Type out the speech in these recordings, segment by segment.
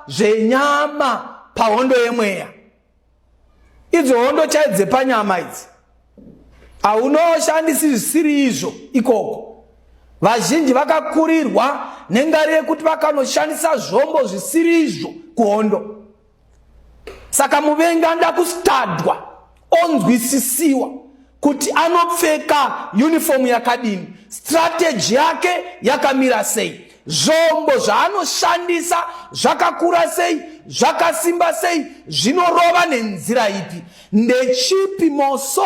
Zvenyama pahondo yemweya. Idzo hondo chai dzepanyama idzi haunoshandisi zvisiri izvo ikoko. Vazhinji vakakurirwa nengari yekuti vakanoshandisa zvombo zvisiri izvo kuhondo. Saka muvengi anoda kustadwa, onzwisisiwa kuti anopfeka unifomu yakadini, strategy yake yakamira sei, zvombo zvaanoshandisa zvakakura sei, zvakasimba sei, zvinorova nenzira ipi, ndechipi moso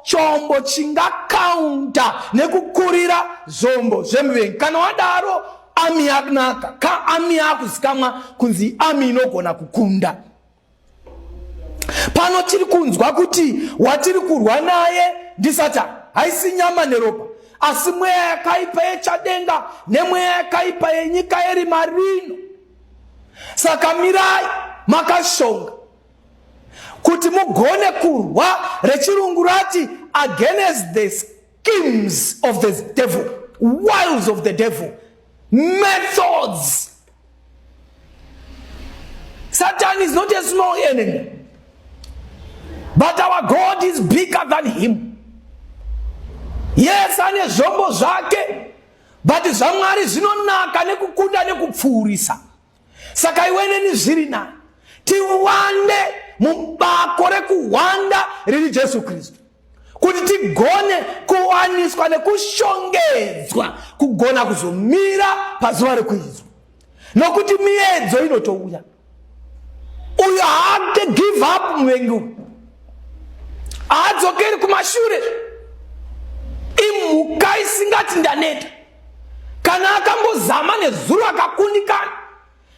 chombo chingakaunta nekukurira zvombo zvemuvengi. Kana wadaro, ami yakanaka ka ami yakuzikamwa kunzi ami inogona kukunda. Pano tiri kunzwa kuti watiri kurwa naye ndisatani, haisi nyama neropa, asi mweya yakaipa yechadenga nemweya yakaipa yenyika yerima rino. Saka mirai makashonga kuti mugone kurwa. Rechirungu rati against the schemes of the devil, wiles of the devil, methods. Satan is not a small enemy, but our God is bigger than him. Yes, ane zvombo zvake, but zvaMwari zvinonaka nekukunda nekupfuurisa. Saka iwe neni zviri nani tiwande mubako rekuhwanda riri Jesu Kristu, kuti tigone kuwaniswa nekushongedzwa kugona kuzomira pazuva rekuidzwa, nokuti miedzo inotouya. Uyo haate give up muvengi uyu, haadzokeri kumashure, imhuka isingati ndaneta. Kana akambozama nezuro akakundikana,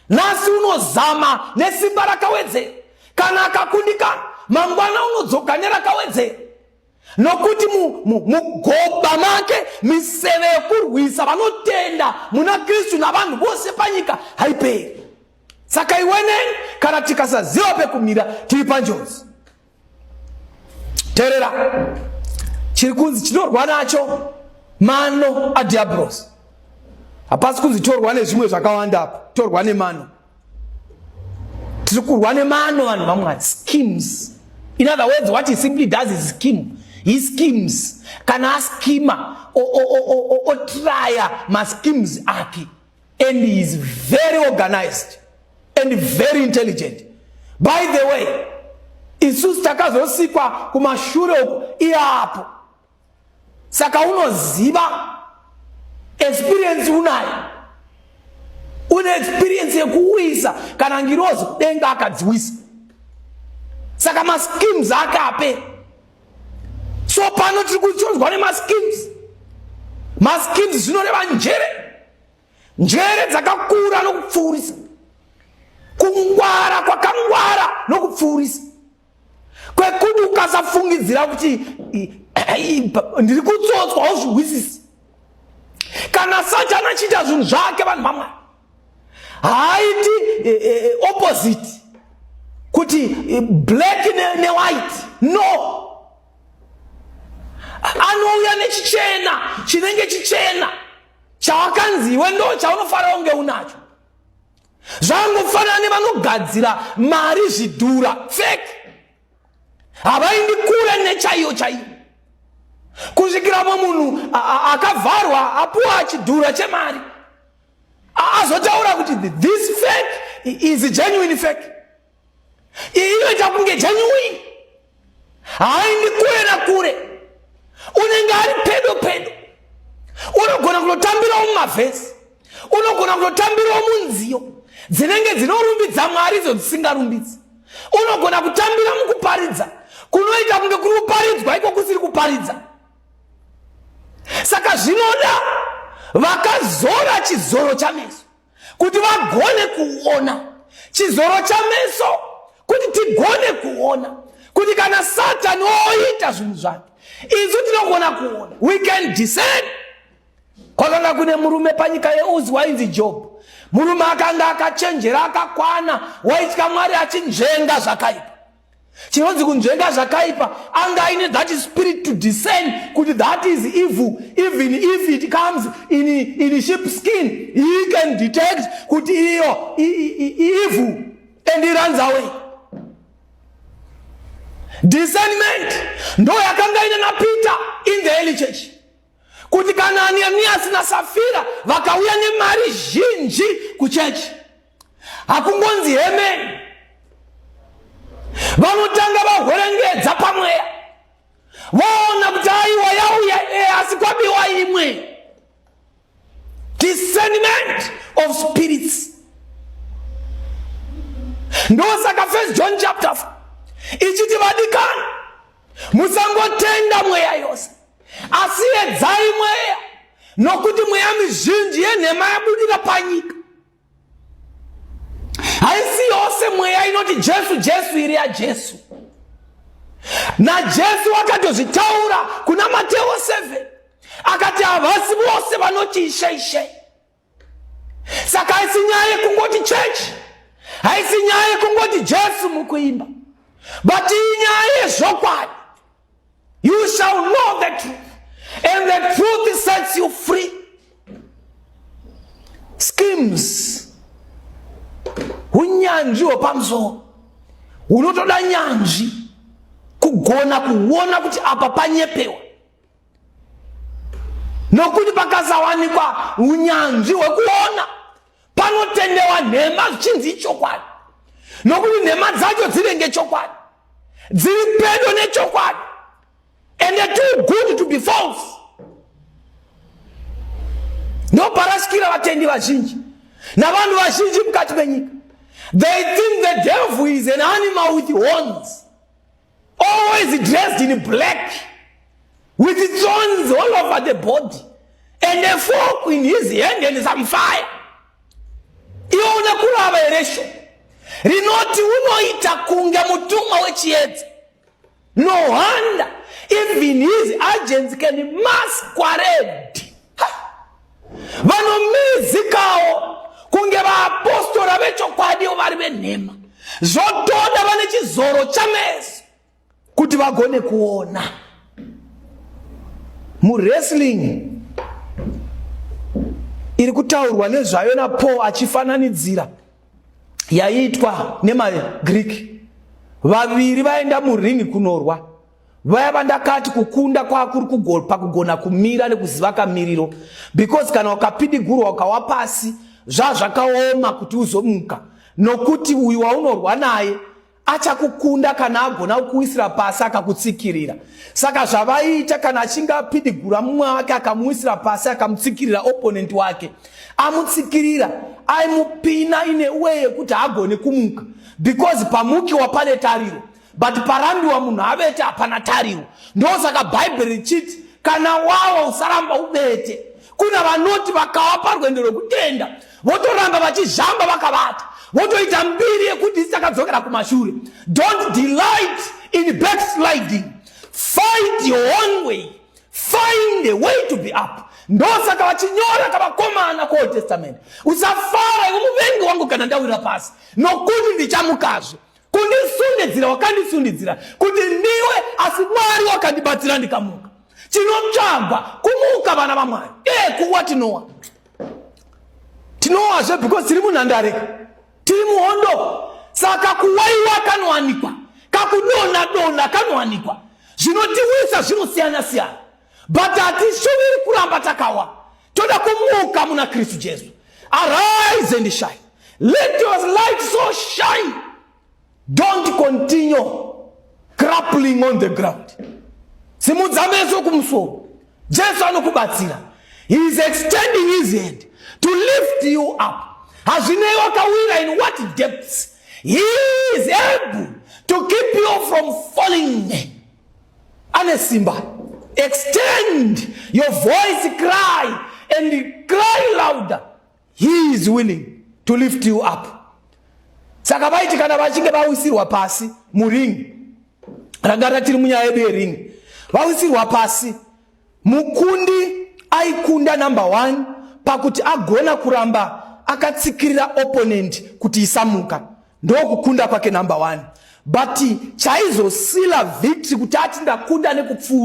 nhasi unozama nesimba rakawedzera. Kana akakundikana, mangwana unodzoka nerakawedzera, nokuti mugoba make miseve yekurwisa vanotenda muna Kristu navanhu vose panyika haiperi. Saka iwe neni, kana tikasaziva pekumira, tiri panjodzi. Teerera, chiri kunzi chinorwa nacho mano adhiabhurosi. Hapasi kunzi torwa nezvimwe zvakawanda apo, torwa nemano. Tiri kurwa nemano, vanhu vaMwari. Schemes. In other words, what he simply does is scheme. He schemes. Kana askima, otraya maschemes ake, and he is very organized and very intelligent. By the way, isusu takazosikwa kumashure uku, iyapo. Saka unoziva, experience unayo, une experience yekuwisa kana ngirozi kudenga akadziwisa. Saka maschemes ake apera. So pano tiri kuchonzwa nemaschemes. Maschemes zvinoreva njere, njere dzakakura nokupfuurisa, kungwara kwakangwara nokupfuurisa, kwekuti ukasafungidzira kuti ndiri kutsotswa, hauzvihwisisi. Kana Satani achiita zvinhu zvake, vanhu vamwari, haaiti opposite, kuti black newhite, no. Anouya nechichena chinenge chichena chawakanzi iwe ndo chaunofanira kunge unacho. Zvangofanana nevanogadzira mari zvidhura fake, havaindi kure nechaiyo chaiyo, kusvikira mwe munhu akavharwa apuwa chidhura chemari azotaura kuti this fake is genuine fake. Iyi inoita kunge genuine. Haaindi kure nakure, unenge ari pedo pedo. Unogona kutotambirawo mumavhesi, unogona kutotambirawo munziyo dzinenge dzinorumbidza Mwari, idzo dzisingarumbidzi. Unogona kutambira mukuparidza kunoita kunge kuri kuparidzwa, iko kusiri kuparidza. Saka zvinoda vakazora chizoro chameso kuti vagone kuona. Chizoro chameso kuti tigone kuona kuti kana Satani oita zvinhu zvake, isu tinogona kuona. We can discern. Kwakanga kune murume panyika yeUzi wainzi Job. Murume akanga akachenjera, akakwana, waitya Mwari, achinzvenga zvakaipa. Chinonzi kunzvenga zvakaipa, anga aine that spirit to discern kuti that is evil, even if it comes in sheep skin, he can detect kuti iyo evil and he runs away. Discernment ndo yakanga ine naPeter in the early church, kuti kana Ananiasi naSafira vakauya nemari zhinji kuchechi, hakungonzi amen. Vanotanga vahwerengedza pamweya, voona kuti aiwa, yauya e, asi kwabiwa imwe. Discernment of spirits. Ndosaka First John chapter 4 ichiti, "Vadikani, musangotenda mweya yose, asi edzai mweya, nokuti mweya mizhinji yenhema yabudira panyika." Haisi yose mweya inoti Jesu, Jesu iri yaJesu. NaJesu akatozvitaura kuna Mateo 7, akati havasi vose vanoti, 'Ishe, Ishe.' Saka haisi nyaya yekungoti chechi, haisi nyaya yekungoti Jesu mukuimba, but inyaya yezvokwadi. You shall know the truth and the truth sets you free. Schemes, unyanzvi hwepamusoro, hunotoda nyanzvi kugona kuona kuti apa panyepewa, nokuti pakasawanikwa unyanzvi hwekuona, panotendewa nhema zvichinzi ichokwadi, nokuti nhema dzacho dzinenge chokwadi, dziri pedo nechokwadi, and too good to be false. Ndoparasikira vatendi vazhinji navanhu vazhinji mukati menyika. They think the devil is an animal with horns, always dressed in black, with thorns all over the body and a fork in his hand and some fire. Iwe une kurava here shoko rinoti unoita kunge mutumwa wechiedza? No wonder even his agents can masquerade. Vanomizikawo kunge vaapostora vechokwadi vari venhema. Zvotoda vane chizoro chameso kuti vagone kuona. Muwrestling iri kutaurwa nezvayo naPaul achifananidzira yaiitwa nemaGreek, vaviri vaenda muringi kunorwa. Vaya vandakati kukunda kwakuri pakugona kumira nekuziva kamiriro, because kana ukapidigurwa ukawa pasi, zvazvakaoma kuti uzomuka, nokuti uyu waunorwa naye achakukunda kana agona kukuwisira pasi akakutsikirira. Saka zvavaiita, kana achinge apidigura mumwe wake akamuwisira pasi, akamutsikirira, opponent wake amutsikirira, aimupina ine way yekuti haagone kumuka, because pamukiwa pane tariro, but parambiwa munhu avete hapana tariro. Ndosaka Bhaibheri richiti kana wawa usaramba uvete. Kuna vanoti vakawa parwendo rwekutenda, votoramba vachizhamba vakavata, votoita mbiri yekuti isi takadzokera kumashure. Don't delight in backsliding. Fight your own way, find a way to be up. Ndosaka vachinyora kavakomana kuOld Testament, "Usafara iwe muvengi wangu kana ndawira pasi, nokuti ndichamukazve. Kundisundidzira wakandisundidzira kuti ndiwe, asi Mwari wakandibatsira ndikamuka." Chinotsvagwa kumuka, vana vaMwari. E, kuwa tinowa, tinowazve, because tiri munhandare, tiri muhondo. Saka kuwaiwa kanowanikwa, kakudonha donha kanowanikwa, zvinotiwisa zvinosiyana siyana, but hatishuviri kuramba takawa. Toda kumuka muna Kristu Jesu. Arise and shine, let your light so shine. Don't continue grappling on the ground. Simudza meso kumusoro, Jesu anokubatsira. He is extending his hand to lift you up. Hazvinei wakawira in what depths, he is able to keep you from falling. Ane simba. Extend your voice, cry and cry louder. He is willing to lift you up. Saka vaiti kana vachinge vawisirwa pasi muringi, ranga tiri munyaya yedu yeringi, vawisirwa pasi, mukundi aikunda number one pakuti agona kuramba akatsikirira opponent kuti isamuka. Ndokukunda kwake number one. But chaizoseala victory kuti ati ndakunda nekupfuura.